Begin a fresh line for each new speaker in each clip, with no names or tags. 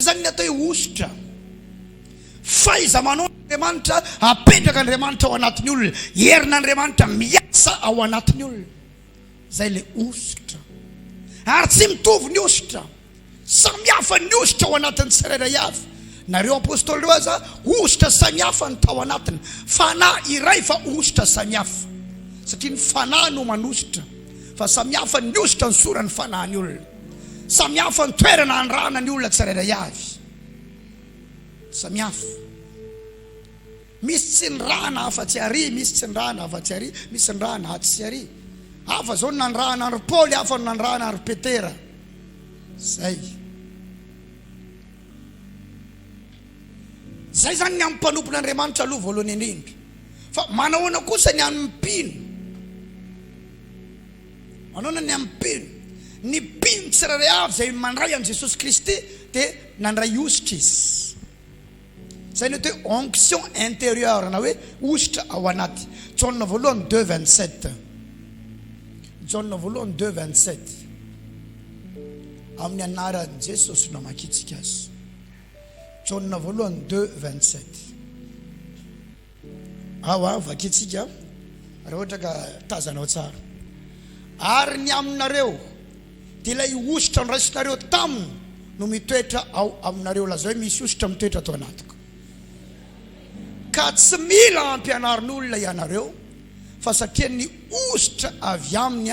zany ny atao hoe hosotra. Fahaiza-manao Andriamanitra, apetraka Andriamanitra ao anatin'ny olona, herin'Andriamanitra miasa ao anatin'ny olona. Zay le hosotra. Ary tsy mitovy ny hosotra. Samy hafa ny hosotra ao anatin'ny tsirairay avy. Na ireo apostoly ireo aza, hosotra samy hafa ny tao anatiny. Fanahy iray fa hosotra samy hafa. Satria ny fanahy no manosotra. Fa samy hafa ny hosotra nosoran'ny fanahin'ny olona. Samy hafa ny toerana andrahana ny olona tsirairay avy. Samy hafa. Misy tsy nirahana afa-tsy ary, misy tsy nirahana afa-tsy ary, misy nirahana atsy sy ary. Hafa izao ny nanirahana an'i Paoly, hafa ny nanirahana an'i Petera. Zay. Zay zany ny amin'ny mpanompon'Andriamanitra aloha voalohany indrindra. Fa manahoana kosa ny amin'ny mpino? Manahoana ny amin'ny mpino? Ny mpino tsirairay avy izay mandray an'i Jesosy Kristy dia nandray hosotra izy. Izay ny atao hoe onction intérieure na hoe hosotra ao anaty. Jaona voalohany 2:27. Jaona voalohany 2:27. Amin'ny anaran'i Jesosy no amakintsika azy. Jaona voalohany 2:27. Ao an, vakintsika raha ohatra ka tazanao tsara. Ary ny aminareo, dia ilay hosotra noraisinareo taminy no mitoetra ao aminareo. Lazao hoe misy hosotra mitoetra ato anatiko. Ka tsy mila ampianarin'olona ianareo, fa satria ny hosotra avy aminy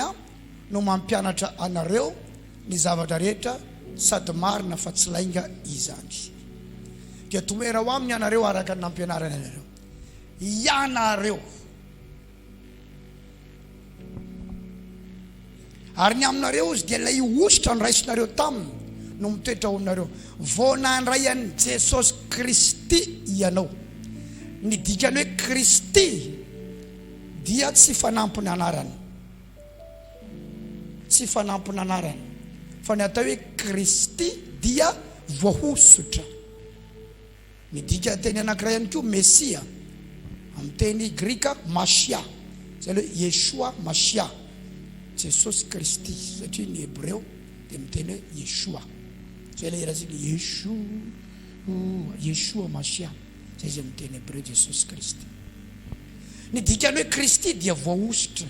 no mampianatra anareo ny zavatra rehetra sady marina fa tsy lainga izany. Dia tohera ao aminy ianareo araka ny nampianarany anareo. Ianareo. Ary ny aminareo izy dia ilay hosotra noraisinareo taminy no mitoetra ao aminareo. Vao nandray an'i Jesosy Kristy ianao. Ny dikan'ny hoe Kristy dia tsy fanampin'ny anarana. Tsy fanampin'anarana, fa ny atao hoe Kristy dia voahosotra. Midika teny anankiray ihany koa Mesia, amin'ny teny grika Mashia, izay ilay hoe Yeshua Mashia, Jesosy Kristy, satria ny hebreo dia miteny hoe Yeshua. Izay ilay hirantsika Yeshua, Yeshua Mashia, izay izy amin'ny teny hebreo Jesosy Kristy. Ny dikan'ny hoe Kristy dia voahosotra.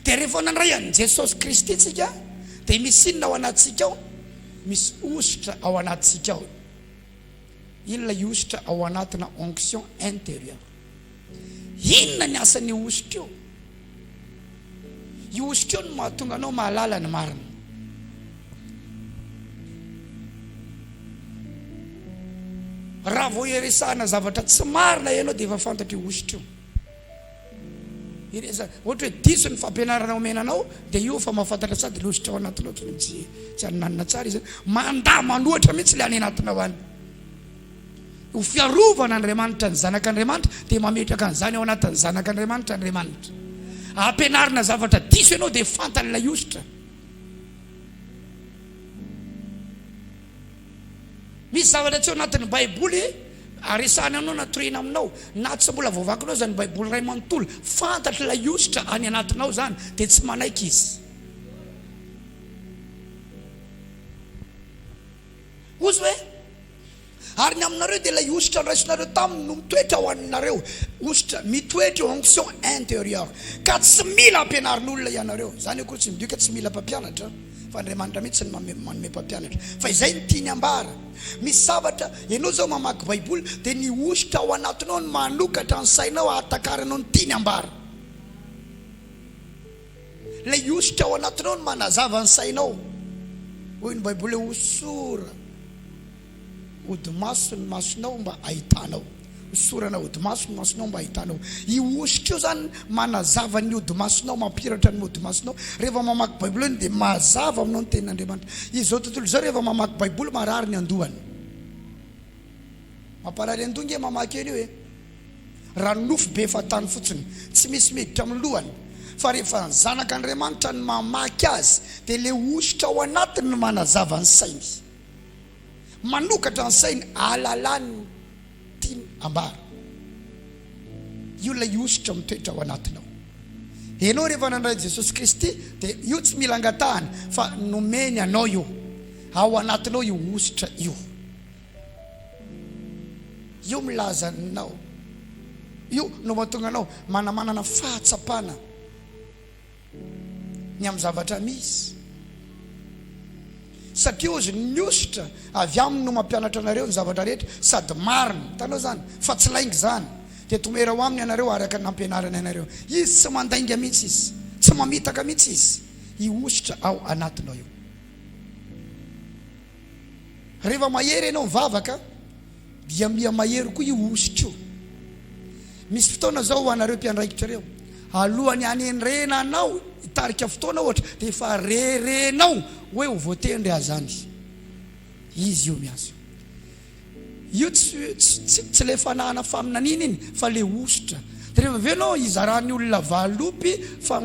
Dia rehefa nandray an'i Jesosy Kristy tsika dia misy inona ao anatintsika ao? Misy hosotra ao anatintsika ao. Inona ilay hosotra ao anatina onction intérieure? Inona ny asan'io hosotra io? Io hosotra io no mahatonga anao mahalala ny marina. Raha vao iresahana zavatra tsy marina ianao dia efa fantatr'io hosotra io. Ireza, ohatra hoe diso ny fampianarana omena anao dia io efa mahafantatra sady lositra ao anatinao ohatran'ny tsy tsy anonanona tsara izy. Mandà manohitra mihitsy ilay any anatinao any. Ho fiarovana Andriamanitra ny zanak'Andriamanitra dia mametraka an'izany ao anatin'ny zanak'Andriamanitra Andriamanitra. Ampianarina zavatra diso ianao dia fantany ilay hosotra. Misy zavatra tsy ao anatin'ny Baiboly aresahana anao na torina aminao, na tsy mbola voavakinao aza ny Baiboly iray manontolo, fantatr'ilay hosotra any anatinao izany, dia tsy manaiky izy. Hozy hoe, Ary ny aminareo dia ilay hosotra noraisinareo taminy no mitoetra ao aminareo. Hosotra mitoetra eo, onction intérieure. Ka tsy mila ampianarin'olona ianareo. Izany akory tsy midika tsy mila mpampianatra, fa Andriamanitra mihitsy no manome mpampianatra. Fa izay no tiany ambara. Misy zavatra, ianao izao mamaky Baiboly, dia ny hosotra ao anatinao no manokatra ny sainao hahatakaranao ny tiany ambara. Ilay hosotra ao anatinao no manazava ny sainao. Hoy ny Baiboly hoe hosora hodi-maso ny masonao mba hahitanao. Hosorana hodi-maso ny masonao mba hahitanao. Io hosotra io izany manazava ny hodi-masonao, mampiratra ny hodi-masonao. Rehefa mamaky Baiboly ianao dia mazava aminao ny tenin'Andriamanitra. Izao tontolo izao rehefa mamaky Baiboly marary ny andohany. Mamparary andoha nge mamaky an'io e. Raha nofy be fahatany fotsiny, tsy misy miditra amin'ny lohany. Fa rehefa ny zanak'Andriamanitra no mamaky azy dia ilay hosotra ao anatiny no manazava ny sainy. Manokatra ny sainy ahalalany ny tiany ambara. Io ilay hosotra mitoetra ao anatinao. Ianao rehefa nandray Jesosy Kristy dia io tsy mila angatahana fa nomeny anao io. Ao anatinao io hosotra io. Io milaza anao. Io no mahatonga anao manamanana fahatsapana ny amin'ny zavatra misy. Satria hozy ny hosotra avy aminy no mampianatra anareo ny zavatra rehetra sady marina. Hitanao izany? Fa tsy lainga izany. Dia tomera ho aminy ianareo araka ny nampianarany anareo. Izy tsy mandainga mihitsy izy. Tsy mamitaka mihitsy izy. Io hosotra ao anatinao io. Rehefa mahery ianao mivavaka dia miha mahery koa io hosotra io. Misy fotoana izao ho anareo mpiandraikitra ireo, alohan'ny hanendrena anao hitarika fotoana ohatra dia efa rerenao hoe ho voatendry aho izany. Izy io miasa. Io tsy tsy tsy le fanahana faminaniana iny fa le hosotra. De rehefa avy eo ianao hizaran'ny olona valopy fa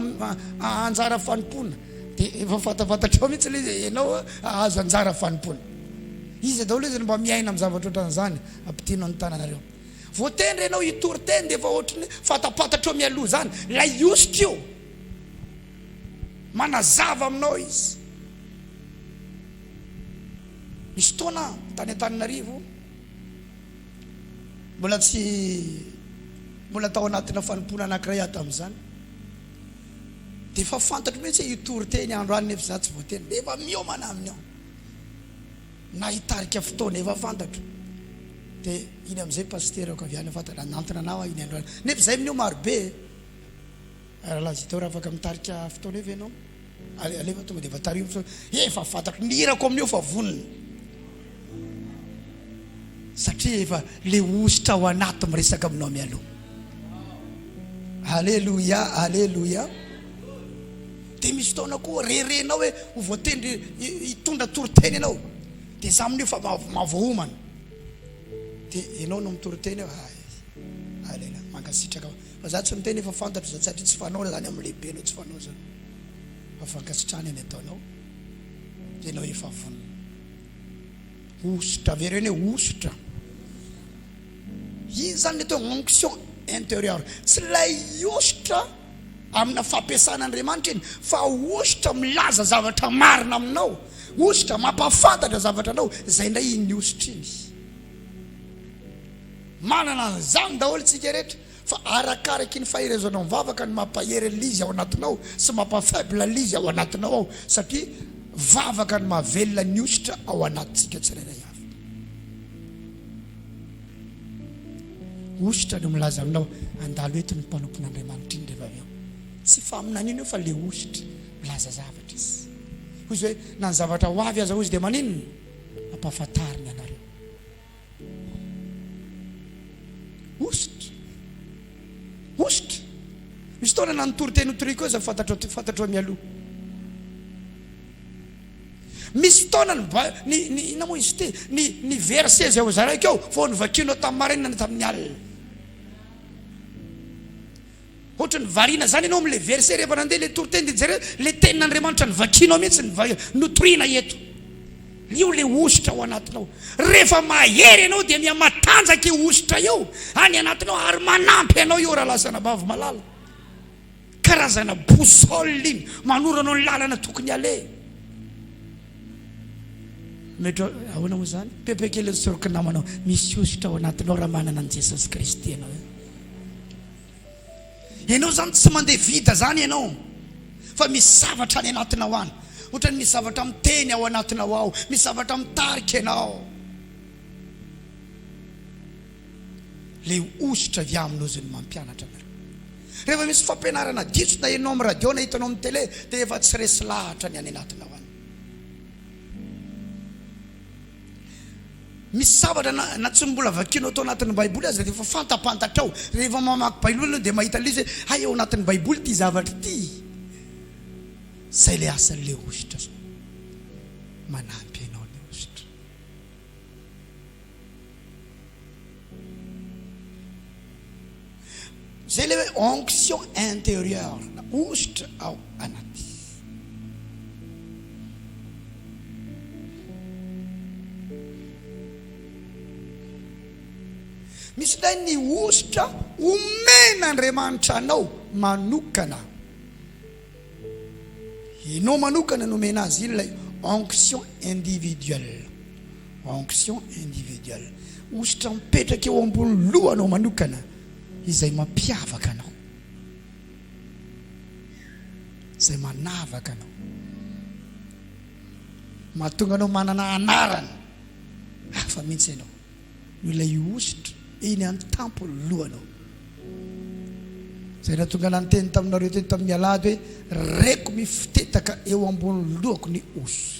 anjara fanompoana de efa fantafantatrao mihitsy le izy ianao hahazo anjara fanompoana. Iza daholo izy no mba miaina amin'ny zavatra ohatran'izany? Ampidino ny tananareo. Voatendry ianao hitory teny de efa ohatran'ny fantapantatrao mialoha izany. Ilay hosotra io. Manazava aminao izy. Misy fotoana aho tany Antananarivo, mbola tsy mbola tao anatina fanompoana anankiray aho tamin'izany. Dia efa fantatro mihitsy hoe hitory teny andro any nefa izaho tsy voateny. Dia efa miomana aminy aho. Na hitarika fotoana efa fantatro. Dia iny amin'izay pasiterako avy any fantatra nanantona anah aho iny andro any. Nefa izay amin'io marobe e. Rahalahy Zidor afaka mitarika fotoana eo ve ianao? Alefa tonga dia efa tariho ny fotoana. Efa fantatro, ny hirako amin'io efa vonona. Satria efa le hosotra ao anaty miresaka aminao mialoha. Aleloia, aleloia. Dia misy fotoana koa rerenao hoe ho voatendry hitondra toriteny ianao. Dia za amin'io fa mahavoaomana. Dia ianao no mitory teny eo. Aleloia, mankasitraka. Fa za tsy miteny efa fantatro zany satria tsy fanao zany amin'ny lehibe anao tsy fanao zany fa fankasitrahana ny ataonao ianao efa vonona hosotra avereno hoe hosotra iny zany ny atao onction intérieure tsy ilay hosotra amina fampiasan'Andriamanitra iny fa hosotra milaza zavatra marina aminao hosotra mampahafantatra zavatra anao zay indray iny hosotra iny Manana an'izany daholo tsika rehetra fa arakaraky ny faherezanao mivavaka no mampahery an'ilay izy ao anatinao sy mampa faible an'ilay izy ao anatinao ao satria vavaka no mahavelona ny hosotra ao anatintsika tsirairay avy. Hosotra no milaza aminao handalo eto ny mpanompon'Andriamanitra iny rehefa avy eo. Tsy faminaniana io fa le hosotra milaza zavatra izy. Hoy izy hoe na ny zavatra ho avy aza hoy izy dia maninona? Ampahafantariny anareo. Hosotra. Hosotra. Misy fotoana na ny toriteny hotoriko eo aza fantatrao fantatrao mialoha. Misy fotoana ny ba ny ny inona moa izy ity? Ny ny verset izay hozaraiko eo vao novakianao tamin'ny maraina na tamin'ny alina. Ohatry ny variana zany ianao amin'ilay verset rehefa nandeha ilay toriteny dia jereo ilay tenin'Andriamanitra novakianao mihitsy notorina eto. Io ilay hosotra ao anatinao. Rehefa mahery ianao dia mihamatanjaka io hosotra io any anatinao ary manampy anao io rahalahy sy anabavy malala. Karazana boussole iny manoro anao ny lalana tokony aleha. Mety ahoana moa izany? Pepe kely ny soroky namanao. Misy hosotra ao anatinao raha manana an'i Jesosy Kristy ianao. Ianao zany tsy mandeha vide zany ianao fa misy zavatra any anatinao any. Ohatran'ny misy zavatra miteny ao anatinao ao, misy zavatra mitarika ianao. Ilay hosotra avy aminy ozy no mampianatra anareo. Rehefa misy fampianarana diso na henonao amin'ny radio na hitanao amin'ny télé dia efa tsy resy lahatra ny any anatinao any. Misy zavatra na na tsy mbola vakianao tao anatin'ny baiboly aza dia efa fantapantatrao. Rehefa mamaky baiboly ianao dia mahita an'ilay izy hoe hay ao anatin'ny baiboly ity zavatra ity. Izay ilay asan'ilay hosotra izao. Manampy anao ilay hosotra. Izay ilay hoe onction intérieure, hosotra ao anaty. Misy indray ny hosotra omen'Andriamanitra anao manokana. Ianao manokana no omena azy, iny ilay Onction individuelle. Onction individuelle. Hosotra mipetraka eo ambony lohanao manokana izay mampiavaka anao. Izay manavaka anao. Mahatonga anao manana anarana hafa mihitsy ianao. Noho ilay hosotra eny an-tampon'ny lohanao. Izay nahatonga ahy niteny taminareo teny tamin'ny alahady hoe reko mifitetaka eo ambony lohako ny hosotra.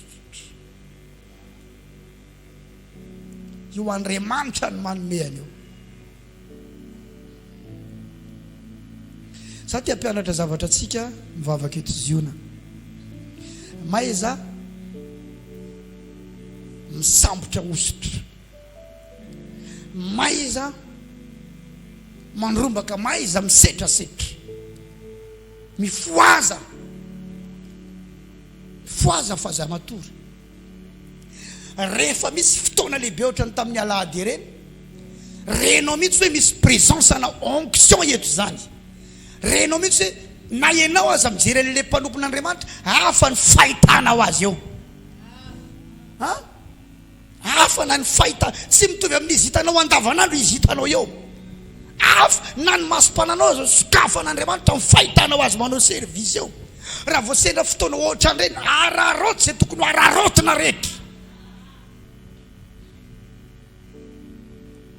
Io Andriamanitra no manome an'io. Za te hampianatra zavatra antsika mivavaka eto Ziona. Mahaiza misambotra hosotra. Mahaiza mandrombaka, mahaiza misetrasetra. Mifohaza. Mifohaza fa aza matory. Rehefa misy fotoana lehibe ohatran'ny tamin'ny alahady ireny, renao mihitsy hoe misy présence ana onction eto izany. Renao mihitsy hoe na ianao aza mijery an'ilay mpanompon'Andriamanitra, hafa ny fahitanao azy eo. Ha? Hafa na ny fahita, tsy mitovy amin'izy hitanao andavanandro izy hitanao eo. Hafa na ny masom-pananao aza sokafan'Andriamanitra ny fahitanao azy manao service eo. Raha vao sendra fotoana ohatran'ireny, araraoty izay tokony ho araraotina rehetra.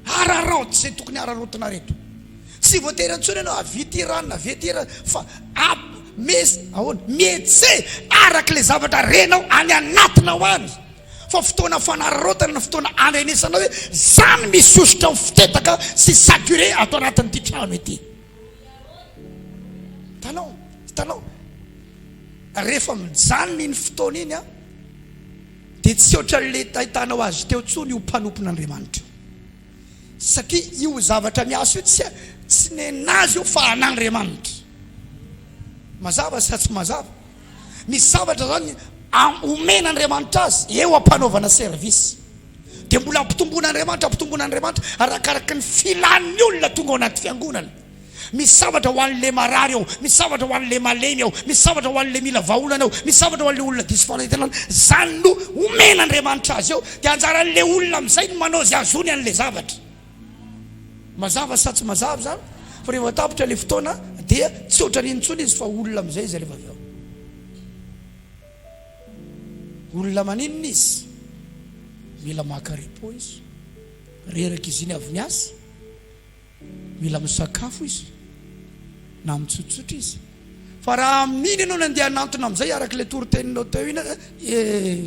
Araraoty izay tokony araraotina rehetra. Tsy voatery intsony ianao avy ity ranona, avy ety ranona, fa mes, ahoana, mihetse araka ilay zavatra renao any anatinao any. Fa fotoana fanararaotana ny fotoana andrenesanao hoe zany misy hosotra mifitetaka sy saturé ato anatin'ity trano ity. Hitanao? Hitanao? Rehefa mijanona iny fotoana iny an, dia tsy ohatran'ilay nahitanao azy teo intsony io mpanompon'Andriamanitra io. Satria io zavatra miasa io tsy tsy nenazy io fa an'Andriamanitra. Mazava sa tsy mazava? Misy zavatra zany omen'Andriamanitra azy eo am-panaovana service. Dia mbola ampitomboan'Andriamanitra, ampitomboan'Andriamanitra arakaraky ny filan'ny olona tonga ao anaty fiangonana. Misy zavatra ho an'le marary ao, misy zavatra ho an'le malemy ao, misy zavatra ho an'le mila vahaolana ao, misy zavatra ho an'le olona diso fanantenana. Zany no omen'Andriamanitra azy eo. Dia anjaran'le olona amin'izay no manao izay ahazoany an'le zavatra. Mazava sa tsy mazava izany? Fa rehefa tapitra ilay fotoana dia tsy ohatran'iny intsony izy fa olona amin'izay izy rehefa avy eo. Olona maninona izy? Mila maka repos izy. Reraka izy iny avy niasa. Mila misakafo izy. Na mitsotsotra izy. Fa raha amin'iny ianao nandeha hanantona amin'izay araka ilay toriteninao teo iny, eh,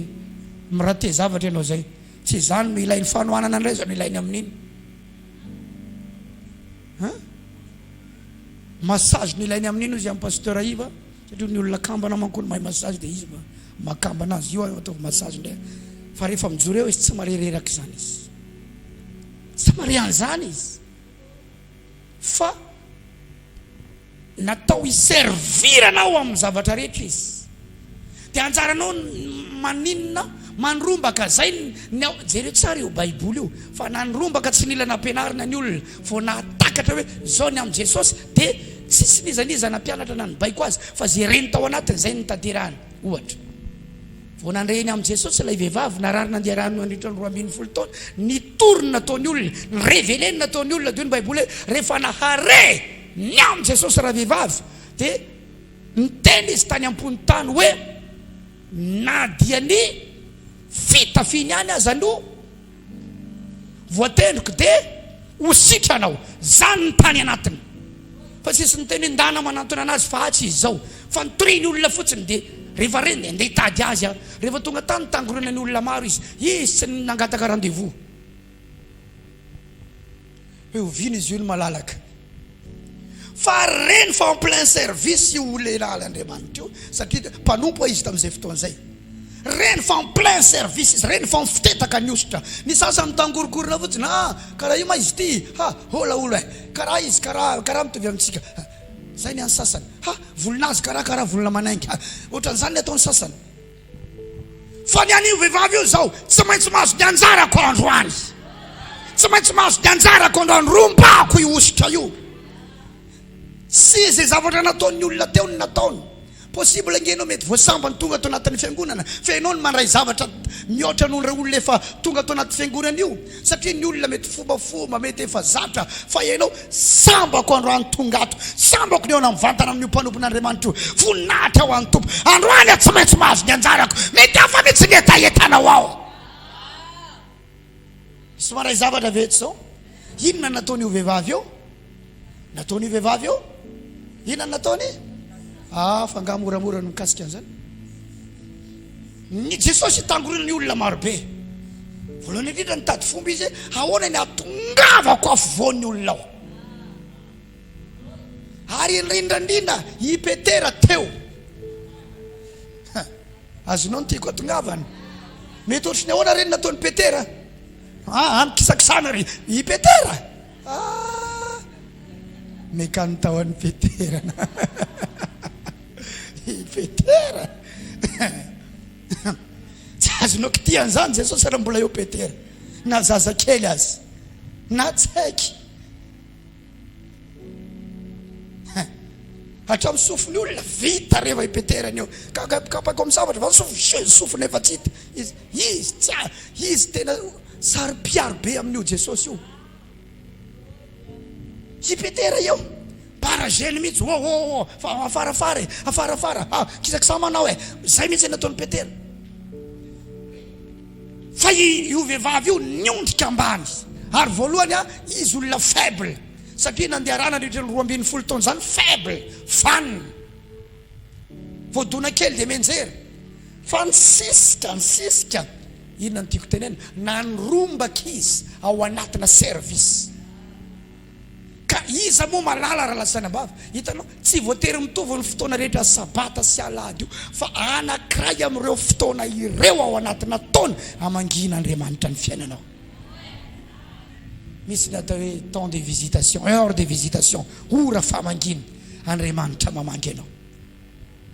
mi-rater zavatra ianao izay. Tsy izany no ilainy fanohanana indray izao no ilainy amin'iny. Hein? Massage no ilainy amin'iny hozy amin'ny pasteur Iva satria ny olona kambana manko no mahay massage dia izy makambana azy io ataovy massage indray. Fa rehefa mijoro eo izy tsy marereraka izany izy. Tsy mare an'izany izy. Fa Natao hi-servir anao amin'ny zavatra rehetra izy. Dia anjaranao ny maninona mandrombaka zay ny ao, jereo tsara io baiboly io fa nandrombaka tsy nila nampianarina ny olona, vao nahatakatra hoe zao ny amin'i Jesosy dia tsisy n'iza n'iza nampianatra na nibaiko azy fa ze reny tao anatiny zay no notanterahiny. Ohatra. Vao nandre ny amin'i Jesosy ilay vehivavy narary nandeha rano nandritra ny 12 taona, nitory ny nataon'ny olona, ni-reveler ny nataon'ny olona, dia hoy ny Baiboly hoe, rehefa nahare ny amin'i Jesosy ravehivavy, dia niteny izy tany am-pony tany hoe, na dia ny fitafiany ihany aza no Voatendriko dia ho sitrana aho. Zany ny tany anatiny. Fa tsisy niteny hoe ndana manantona anazy fa atsy izy zao. Fa nitoriany olona fotsiny dia rehefa reny dia ndeha hitady azy aho. Rehefa tonga tany nitangoronany olona maro izy. Izy tsy nangataka rendez-vous. Hoe oviana izy io no malalaka. Fa reny fa en plein service io lehilahin'Andriamanitra io satria mpanompo izy tamin'izay fotoana izay. Reny fa en plein service izy, reny fa mifitetaka ny hosotra. Ny sasany mitangorongorona fotsiny, ah, karaha io ma izy ity, ha, hola olo eh, karaha izy, karaha, karaha mitovy amintsika. Zay ny an'ny sasany. Ha, volon'azy karaha, karaha volona manainga. Ohatran'izany ny ataon'ny sasany. Fa ny an'io vehivavy io izao, tsy maintsy mahazo ny anjarako androany. Tsy maintsy mahazo ny anjarako androany, rombako io hosotra io. Tsy izay zavatra nataon'ny olona teo no nataony. Possible ange ianao mety vao sambany tonga ato anatin'ny fiangonana fa ianao no mandray zavatra mihoatra noho ireo olona efa tonga ato anaty fiangonana io satria ny olona mety fombafomba, mety efa zatra fa ianao sambako androany tonga ato, sambako nihaona mivantana amin'io mpanompon'Andriamanitra io, voninahitra ho an'ny Tompo, androany aho tsy maintsy mahazo ny anjarako, mety hafa mihitsy ny hetahetanao ao. Misy maray zavatra ve eto izao? Inona no nataon'io vehivavy io? Nataon'io vehivavy io? Inona no nataony? Ah, fa angaha moramora no mikasika an'izany? Ny Jesosy hitangoronany olona marobe. Voalohany indrindra nitady fomba izy hoe ahoana ny hahatongavako afovoan'ny olona ao. Ary indrindra indrindra i Petera teo. Azonao ny tiako atongavana. Mety ohatry ny ahoana re ny nataon'i Petera? Ah, any kisakisana ry i Petera. Ah, mekany tao an'i Petera. I Petera. Tsy azonao kitihana izany Jesosy raha mbola eo Petera. Na zazakely aza. Na tsy haiky. Hatramin'ny sofin'ny olona vita rehefa i Petera ny eo. Kapako amin'ny zavatra fa sofy sofina efa tsy hita. Izy izy tsy izy tena saro-piaro be amin'io Jesosy io. I Petera eo paragene mihitsy. Oh oh oh fa afarafara e, afarafara. Ah, kisakisa manao e. Zay mihitsy nataon'i Petera. Fa io vehivavy io niondrika ambany ary voalohany a izy olona faible satria nandeha rà nandritra ny 12 taona izany faible vanona voadona kely dia mianjera fa nisisika nisisika inona no tiako tenena nandrombaka izy ao anatina service Ka iza moa malala raha lazaina am-bava? Hitanao, tsy voatery mitovy ny fotoana rehetra sabata sy alahady io, fa anankiray amin'ireo fotoana ireo ao anatina taona hamangian'Andriamanitra ny fiainanao. Misy ny atao hoe temps de visitation, heure de visitation, ora famangiana, Andriamanitra mamangy anao.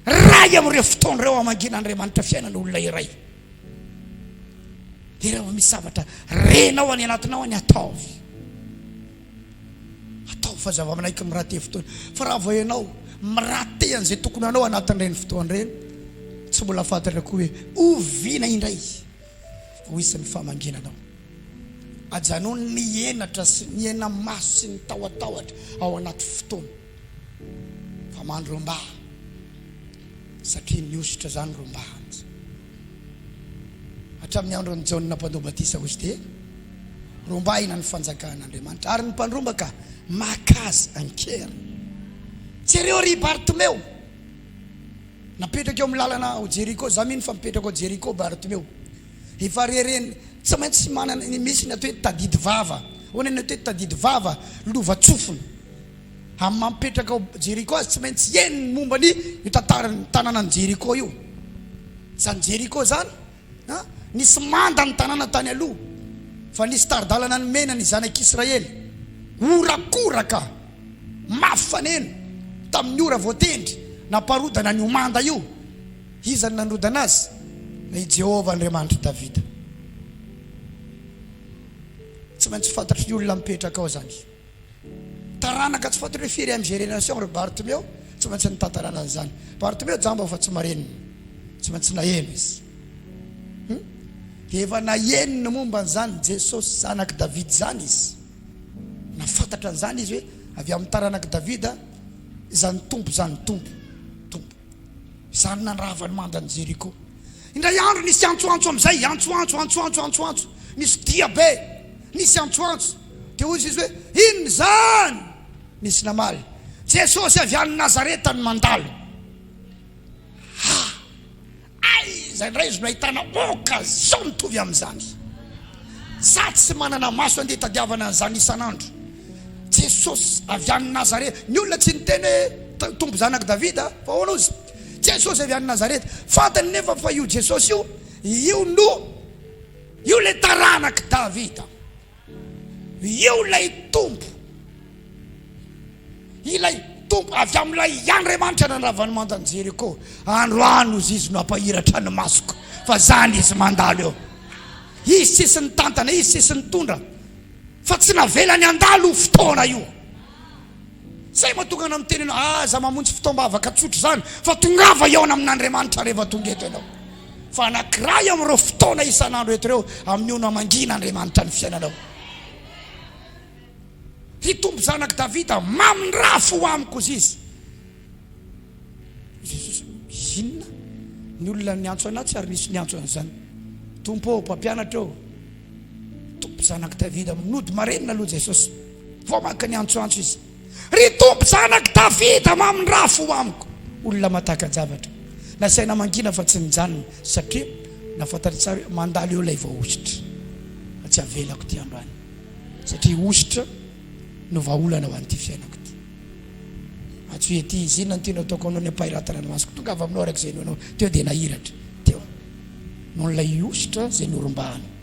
Ray amin'ireo fotoana ireo hamangian'Andriamanitra fiainan'olona iray. Dia rehefa misy zavatra renao any anatinao any, ataovy. Ataovy fa zava-manaiky mi-rater fotoana. Fa raha vao ianao mi-rater an'izay tokony hanao anatin'ireny fotoana ireny, tsy mbola fantatra koa hoe oviana indray vao hisy ny famangiana anao. Ajanony ny henatra sy ny hena-maso sy ny tahotahotra ao anaty fotoana. Fa mandrombaha satria ny hosotra izany rombahana. Hatramin'ny andron'i Jaona Mpanao Batisa hozy dia rombahina ny fanjakan'Andriamanitra, ary ny mpandrombaka maka azy an-keriny. Jereo ry Bartimeo, napetraka eo amin'ny lalana ao Jeriko, za mino fa mipetraka ao Jeriko Bartimeo. Efa rereny, tsy maintsy manana, misy ny atao hoe tadidy vava. Ahoana ny atao hoe tadidy vava? Lova-tsofina. Amin'ny maha mipetraka ao Jeriko azy, tsy maintsy heno ny momba ny io tantaran'ny tanànan'i Jeriko io. Izany Jeriko izany, an, nisy manda ny tanàna tany aloha, fa nisy tari-dalana nomena ny zanak'Israely. Horakoraka mafy faneno tamin'ny ora voatendry namparodana an'io manda io. Iza no nandrodana azy? I Jehovah Andriamanitr'i Davida. Tsy maintsy fantatry ny olona mipetraka ao izany. Taranaka tsy fantatra hoe firy ème génération ry Bartimeo, tsy maintsy nitantarana an'izany. Bartimeo jamba fa tsy marenina, tsy maintsy naheno izy. Hmm? Dia efa naheno ny momba an'izany Jesosy zanak'i Davida izany izy. Nafantatra an'izany izy hoe avy amin'ny taranak'i Davida izany Tompo izany Tompo. Tompo. Izany nandrava ny mandan'i Jeriko. Indray andro nisy antsoantso amin'izay, antsoantso, antsoantso, antsoantso. Nisy dia be, nisy antsoantso. Dia hoy izy hoe, inona izany? Nisy namaly, Jesosy avy any Nazareta no mandalo. Ha! Aiza indray izy no ahitana occasion mitovy amin'izany? Za tsy manana maso andeha hitadiavana an'izany isan'andro. Jesosy avy any Nazareta. Ny olona tsy niteny hoe Tompo zanak'i Davida, fa ahoana ozy? Jesosy avy any Nazareta. Fantany nefa fa io Jesosy io, io no, io ilay taranak'i Davida. Io ilay Tompo. Ilay Tompo avy amin'ilay Andriamanitra nandrava ny mandan'i Jeriko. Androany ozy izy no hampahiratra ny masoko fa zany izy mandalo eo. Izy tsisy nitantana, izy tsisy nitondra fa tsy navelany handalo io fotoana io. Zay mahatonga anah miteny anao, aza mamonjy fotoam-bavaka tsotra izany fa tongava hihaona amin'Andriamanitra rehefa tonga eto ianao. Fa anankiray amin'ireo fotoana isan'andro eto ireo, amin'io no hamangian'Andriamanitra ny fiainanao. Ry Tompo Zanak'i Davida, mamindrà fo amiko, hozy izy. Jesosy, inona? Ny olona niantso anah tsy ary nisy niantso an'izany. Tompo ô, mpampianatra ô, Tompo Zanak'i Davida, nody marenina aloha Jesosy. Vao maka niantsoantso izy. Ry Tompo Zanak'i Davida, mamindrà fo amiko. Olona mahataka-javatra. Nasaina mangina fa tsy nijanona, satria nahafantatra tsara hoe mandalo eo ilay voahosotra. Fa tsy avelako ity androany, satria hosotra no vahaolana ho an'ity fiainako ity. Antsoy ety izy, inona no tianao ataoko aminao ny ampahiratana ny masoko? Tongava aminao araka izay inoanao. Teo dia nahiratra. Teo. Noho ilay hosotra izay norombahana.